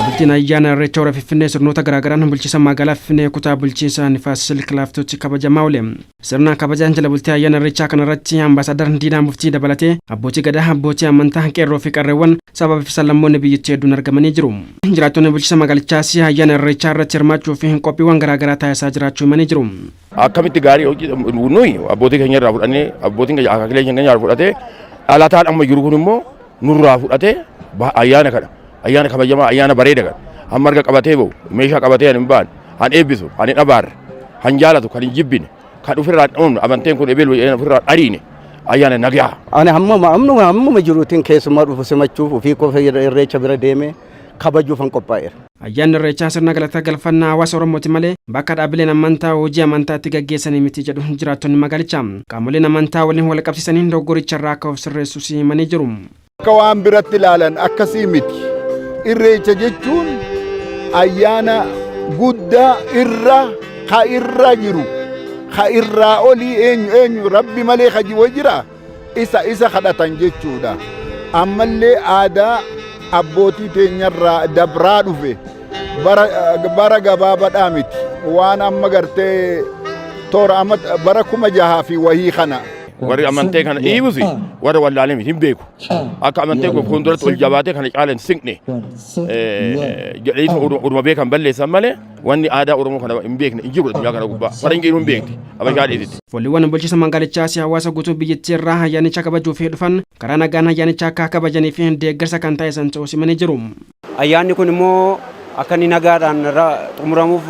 Bultiin ayyaana Irreecha Hora Finfinnee sirnoota garaagaraan bulchiinsa magaalaa Finfinnee kutaa bulchiinsa Nifaas Silk Laaftootti kabajamaa oole. Sirna kabajaa jala bultii ayyaana Irreechaa kanarratti Ambaasaadar Diinaa Muftii dabalatee abbootii gadaa, abbootii amantaa, qeerroo fi qarreewwan sabaa fi sablammoonni biyyattii hedduun argamanii jiru. Jiraattonni bulchiinsa magaalichaas ayyaana Irreechaa irratti hirmaachuu fi qophiiwwan garaagaraa taasisaa jiraachuu himanii jiru. Akkamitti gaarii hojii nuyi abbootii keenya irraa fudhannee, abbootiin keenya akaakilee keenya irraa fudhatee, dhalataan amma jiru kun immoo nurraa fudhatee, ayyaana kana, ayyaana kabajamaa, ayyaana bareeda kana hamma arga qabatee ba'u, meeshaa qabatee hin ba'an, han eebbisu, han hin abaarre, han jaalatu, kan hin jibbine, kan ofirraa hin amanteen kun ebelu ofirraa dhariine, ayyaana nagaa. Ani hammuma jiruutiin keessumaa dhufu simachuuf, ofii qofa Irreecha bira deemee kabajuufan qophaa'eera. Ayyaanni Irreechaa sirna galata galfannaa hawaasa Oromooti malee bakka dhaabbileen amantaa hojii amantaa itti gaggeessanii miti jedhu jiraattonni magaalichaa. Qaamoleen amantaa waliin wal qabsiisanii dogoggoricha irraa akka of sirreessus himanii jiru. Akka waan biratti ilaalan akkasii miti. Irreecha jechuun ayyaana guddaa irra ka irra jiru, ka irraa olii, eenyu eenyu rabbi malee ka jiru jira, isa kadhatan jechuudha. Ammallee aadaa abbootii teenyarraa dabraa dhufe, bara gabaabaadhaa miti. Waan amma gartee toora amma bara 6000 fi wahii kana. Warri amantee kana dhiibus warra wallaalee miti, hin beeku. Akka amantee kun fuulduratti ol jabaatee kana caala hin siqne jedhanii urma beekan balleessan malee, wanni aadaa Oromoo kana hin beekne hin jiru addunyaa kana gubbaa. Faranjiin hin beekti. Abashaa dhiisiti. Fooliiwwan bulchiinsa magaalichaas hawaasa guutuu biyyattii irraa ayyaanicha kabajuuf dhufan karaa nagaan ayyaanicha akka kabajanii fi deeggarsa kan taasisan ta'uu himanii jiru. Ayyaanni kun immoo akka inni nagaadhaan xumuramuuf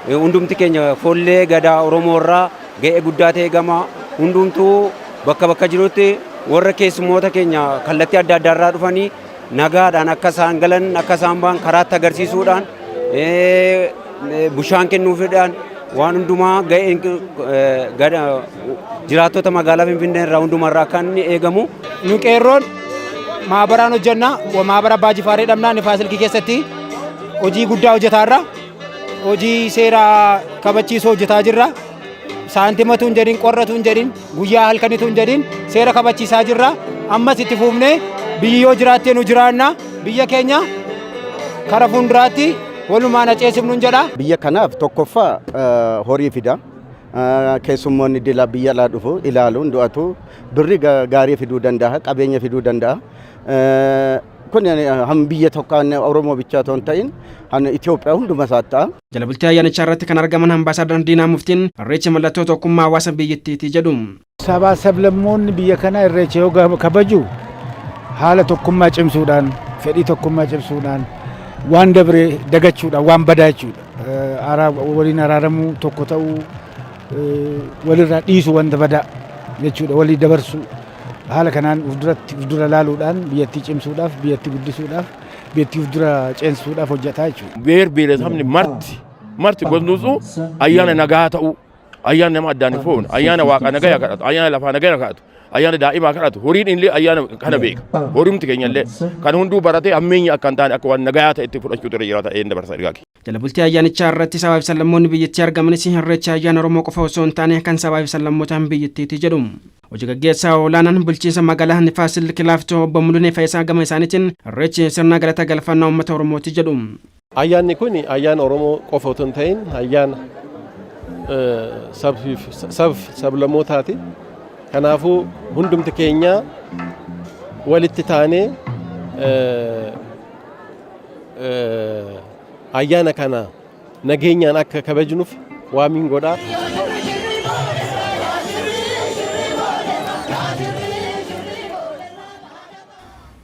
hundumti keenya foollee gadaa Oromoo irraa ga'ee guddaa ta'e gama hundumtuu bakka bakka jirutti warra keessummoota keenya kallattii adda addaa irraa dhufanii nagaadhaan akka isaan galan, akka isaan ba'an karaatti agarsiisuudhaan, bishaan kennuufiidhaan, waan hundumaa ga'een jiraattota magaalaa Finfinnee irraa hundumarraa akka inni eegamu. Nu qeerroon maabaraan hojjenna. Maabara Abbaa Jifaaree dhabnaa Nifaasilkii keessatti hojii guddaa hojjetaa jirra. Hojii seera kabachiisuu hojjetaa jirra. Saantimatu hin jedhin, qorratu hin jedhin, guyyaa halkanitu hin jedhin, seera kabachiisaa jirra. Ammas itti fufnee, biyyi yoo jiraattee nu jiraanna. Biyya keenya kara fuulduraatti walumaan aceesifnu hin jedha. Biyya kanaaf tokkoffaa horii fida. Keessummoonni dila biyya alaa dhufu ilaaluun du'atu birri gaarii fiduu danda'a, qabeenya fiduu danda'a. Kun han biyya tokko Oromoo bichaa otoo hin ta'in han Itoophiyaa hunduma isaa ta'a. Jala bultii ayyaanichaa irratti kan argaman Ambaasaadar Diinaa Muftiin Irreechi mallattoo tokkummaa hawaasa biyyattiiti jedhu. Sabaa sablammoonni biyya kanaa Irreecha yoo kabaju haala tokkummaa cimsuudhaan, fedhii tokkummaa cimsuudhaan, waan dabre dagachuudhaan, waan badaa jechuudha. Waliin araaramuu, tokko ta'uu, walirraa dhiisuu, wanta badaa jechuudha, walii dabarsuu, haala kanaan uf duratti uf dura laaluudhaan biyyattii cimsuudhaaf, biyyattii guddisuudhaaf, biyyattii uf dura ceensisuudhaaf hojjetaa jechuudha. Beer beeresabni marti marti gosnuusu ayyaana nagaa ta'uu, ayyaana nama addaan hin foone, ayyaana waaqa nagaya kadhatu, ayyaana lafaa nagaya kadhatu, ayyaana daa'imaa kadhatu, horiin illee ayyaana kana beeka. Horiimti keenya illee kan hunduu baratee hammeenya akka hin taane, akka waan nagayaa ta'e itti fudhachuutu irra jiraata een dabarsa ergaa. Jala bultii ayyaanichaa irratti sabaa fi sablammoonni biyyattii argamanis Irreechi ayyaana Oromoo qofa osoo hin taane kan sabaa fi sablammootaan biyyattiiti jedhu. Hojii gaggeessaa olaanaan bulchiinsa magaalaa Nifaas Silk Laaftoo obbo Mulunee Fayisaa gama isaaniitiin Irreechi sirna galata galfannaa uummata Oromooti jedhu. Ayyaanni kun ayyaana Oromoo qofa otoo hin ta'in ayyaana sab sablammootaati. Kanaafuu hundumti keenya walitti taanee ayyaana kana nageenyaan akka kabajnuuf waamiin godhaa.